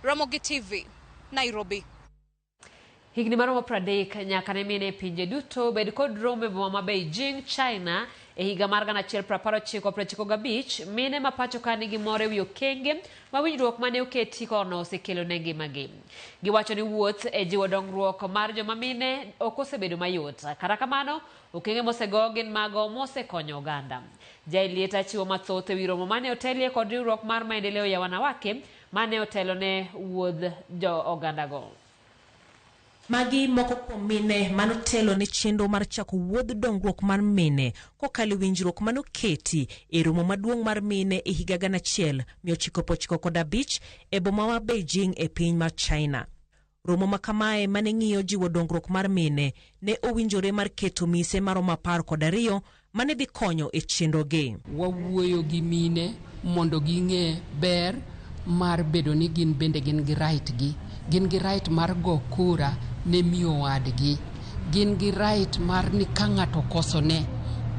Ramogi TV, Nairobi. Higni maromo 30 nyaka ne mine e pinje duto bed kod romo e boma ma Beijing, China e higa mar 1995, mine ma pacho ka nigi mor e wi okenge ma winjruok mane oketi kono osekelo ne ngimagi. Giwacho ni wuoth e jiwo dongruok mar joma mine ok osebedo mayot. Kata kamano, okenge mosego gin mago mosekonyo oganda. Jailieta chiwo mathoth e wi romo mane otelie kod riwruok mar Maendeleo ya Wanawake mane otelo ne wuodh jo ogandago. Magi moko kuom mine manotelo ne chenro mar chako wuodh dongruok mar mine kokalo e winjruok manoketi e romo maduong' mar mine e higa 1995 e boma ma Beijing e piny mar China. Romo ma kamae mane ng'iyo jiwo dongruok mar mine ne owinjore mar keto mise maromo 12 mane dhi konyo e chenrogi. Wawuoyo gi mine mondo ging'e ber mar bedo ni gin bende gin gi right gi. Gin gi right mar go kura ne miyo wadgi. Gin gi right mar ni ka ng'ato okosone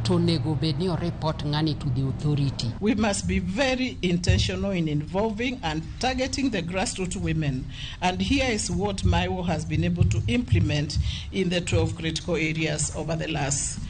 to onego bed ni o report ng'ani to the authority. We must be very intentional in involving and targeting the grassroots women. And here is what MAIWO has been able to implement in the 12 critical areas over the last,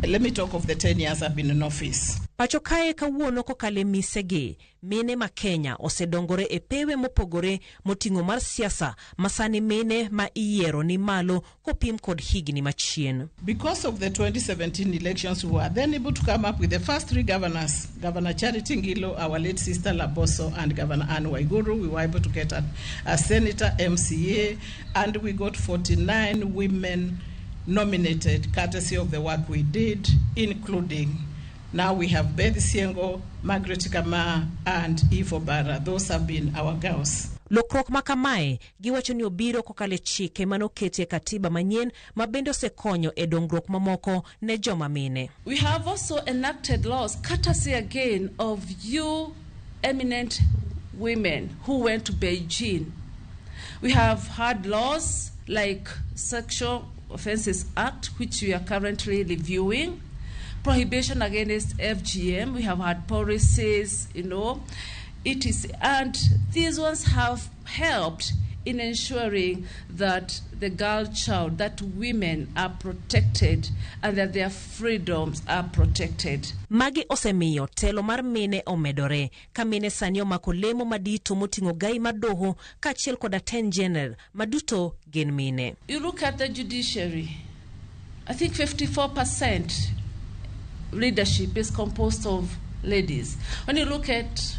let me talk of the 10 years I've been in office. Pacho kae kawuono kokalo e misegi, mine ma Kenya osedongore e pewe mopogore moting'o mar siasa ma sani mine ma iyiero ni malo kopim kod higni machien. Because of the 2017 elections, we were then able to come up with the first three governors, Governor Charity Ngilu, our late sister Laboso, and Governor Anne Waiguru. We were able to get a senator, MCA, and we got 49 women nominated courtesy of the work we did, including now we have Beth Syengo, Margaret Kama, and Eve Obara. Those have been our girls. Lokruok ma kamae giwacho ni obiro kokalo e chike manoketi e katiba manyien ma bende osekonyo e dongruok mamoko ne joma mine. We have also enacted laws, courtesy again of you eminent women who went to Beijing. We have had laws like Sexual Offences Act, which we are currently reviewing, prohibition against FGM. We have had policies, etc. And these ones have helped in ensuring that the girl child, that women are protected and that their freedoms are protected. Magi osemiyo telo mar mine omedore ka mine sani omako lemo madito moting'o gai mar doho kaachiel kod Attorney General maduto gin mine. You look at the judiciary, I think 54% leadership is composed of ladies. When you look at,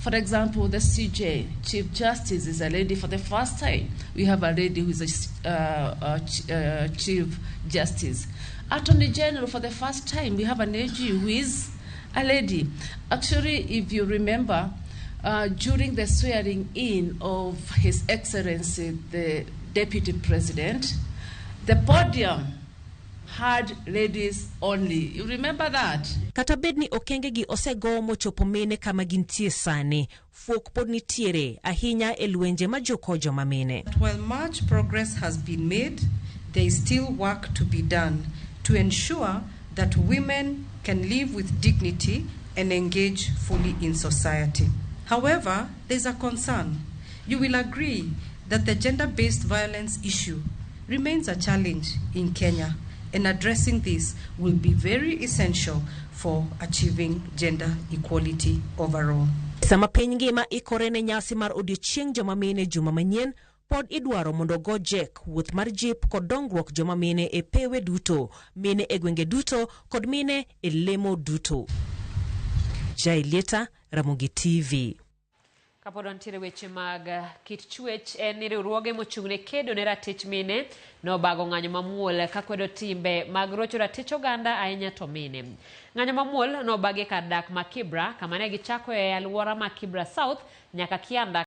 for example, the CJ, Chief Justice is a lady for the first time. We have a lady who is a Chief Justice. Attorney General, for the first time, we have an AG who is a lady. Actually, if you remember, during the swearing in of His Excellency, the Deputy President, the podium had ladies only. You remember that? Kata bed ni okenge gi osego mochopo mine kama gintie sani, fuok pod nitiere ahinya e lwenje majuko joma mine. While much progress has been made, there is still work to be done to ensure that women can live with dignity and engage fully in society. However, there's a concern. You will agree that the gender-based violence issue remains a challenge in Kenya, and addressing this will be very essential for achieving gender equality overall. Sama piny ngima ikore ne nyasi mar odiochieng' joma mine juma manyien, pod idwaro mondo go jek wuoth mar jip kod dongruok joma mine e pewe duto, mine e gwenge duto kod mine e lemo duto. Jailieta, Ramogi TV. Kapod wantiere weche mag kit chwech en ni riwruoge mochung' ne kedo ne ratich mine nobago ng'anyo mamuol kakwedo timbe mag rocho ratich oganda ahinya to mine. Ng'anyo mamuol nobagi e kar dak ma Kibra kama ne gichako e alwora ma Kibra South nyaka Kianda.